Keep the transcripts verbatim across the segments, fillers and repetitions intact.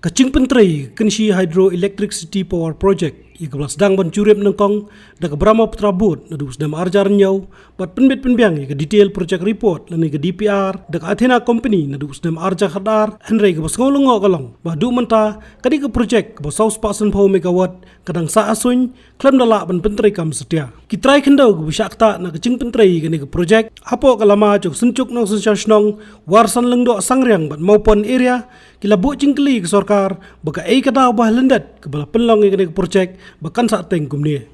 Ka jingpyntrei ka Kynshi Hydroelectricity Power Project, ïa kaba la sdang ban jurip nyngkong da ka Brahmaputra Board naduh u snem arhajar hynñiew, bad pynbit pynbiang ïa ka detail project report lane ka D P R da ka Athena Company naduh u snem arhajar khatar, hynrei kaba sngew lyngngoh ka long ba haduh mynta kane ka project kaba saw spah sanphew megawatt ka dang sah ha suiñ, khlem da lah ban pyntreikam satia. Ki trai khyndew kiba shah ktah na ka jingpyntrei kane ka project hapoh ka lama jong ka Synjuk Nongsynshar Shnong, Warsan Lyngdoh Sangriang bad Mawpon area, ki la buh jingkylli ïa ka sorkar ba kaei ka daw ba lyndet kaba la pynlong ïa kane ka project ba kan sah teng kumne.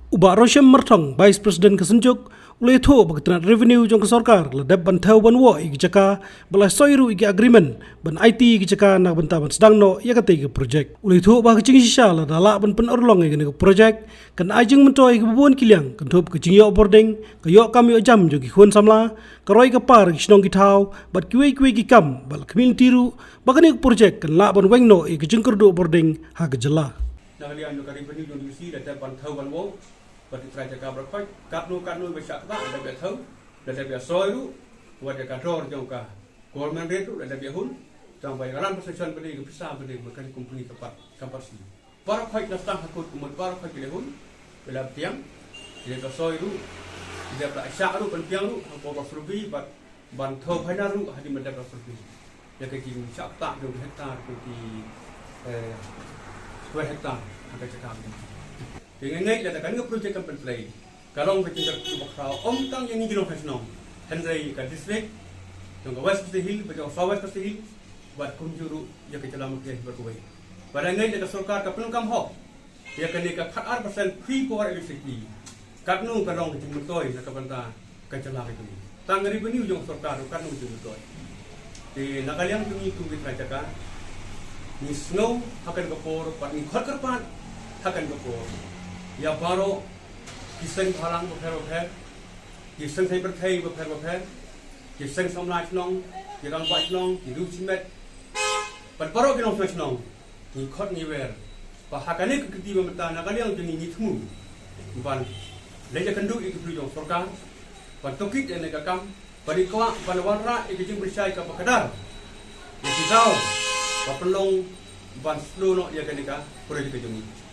U Bah Roshem Myrthong, Vice President ka Synjuk, u la ïathuh ba ka tnat revenue jong ka sorkar la dep ban thew ban woh ïa ka jaka, ba la soi ruh ïa ka agreement ban aiti ïa ka jaka na ka bynta ban sdang noh ïa katei ka project. U la ïathuh ba ka jingshisha lada lah ban pynurlong ïa kane ka project, kan ai jingmyntoi ha kiba bun ki liang, kynthup ka jingïoh bording, ka ïoh kam ïoh jam jong ki khun samla, ka roi ka par ki shnong ki thaw, bad kiwei kiwei ki kam, bad la khmih lynti ruh ba kane ka project kan lah ban weng noh ïa ka jingkyrduh bording ha ka jylla. Na ka liang jong ka revenue jong D C la dep ban thew ban woh bad ki trai jaka baroh khoit, katno katno ba shah ktah la dep ban thew, la dep ban soi ruh, wat ïa ka dor jong ka government rate ruh la dep ban hun, tang ba ïa ka ran ba sa shon ba dei ka pisa ba dei ba kane company ka pat, ka pat shi. Baroh khoit la sdang ha kut ka mut baroh khoit ki la hun, ki la pdiang, ki la soi ruh, ki la shah ruh ban pdiang ruh ha ka por ba survey bad ban thew phainal ruh hadien ba dep ban survey. Ïa ka jingshah ktah jong ki hektar jong ki, eh, square hektar ha ka jaka. Te nga ngeit lada kane ka project kan pyntrei, ka long ka jingkyrkhu ba khraw ym tang ïa ngi ki nongshong shnong, hynrei ka district jong ka West Khasi Hills, ba jong ka South West Khasi Hills, bad kumjuh ruh ïa ka jylla Meghalaya baroh kawei. Bad nga ngeit lada ka sorkar ka pyndonkam hok ïa kane ka khatar percent free power electricity, katno ka long ka jingmyntoi na ka bynta ka jylla ka jong ngi. Tang revenue jong ka sorkar ruh katno ka jingmyntoi. Te na ka liang jong ngi kum ki trai jaka, ngi sngew ha kane ka por bad ngi khot kyrpad ha kane ka por ïa baroh ki seng bhalang bapher bapher, ki seng thei pyrthei bapher bapher, ki seng samla shnong, ki rangbah shnong, ki riew shimet, bad baroh ki nongshong shnong, ngi khot ngi wer ba ha kane ka kti ba mynta na ka liang jong ngi ngi thmu ban leit ïakynduh ïa ki briew jong sorkar, ban tohkit ïa kane ka kam, ban ïa kwah ban wanrah ïa ka jingpynshai kaba kdar ïa ki daw ba pynlong ban slow noh ïa kane ka project ka jong ngi.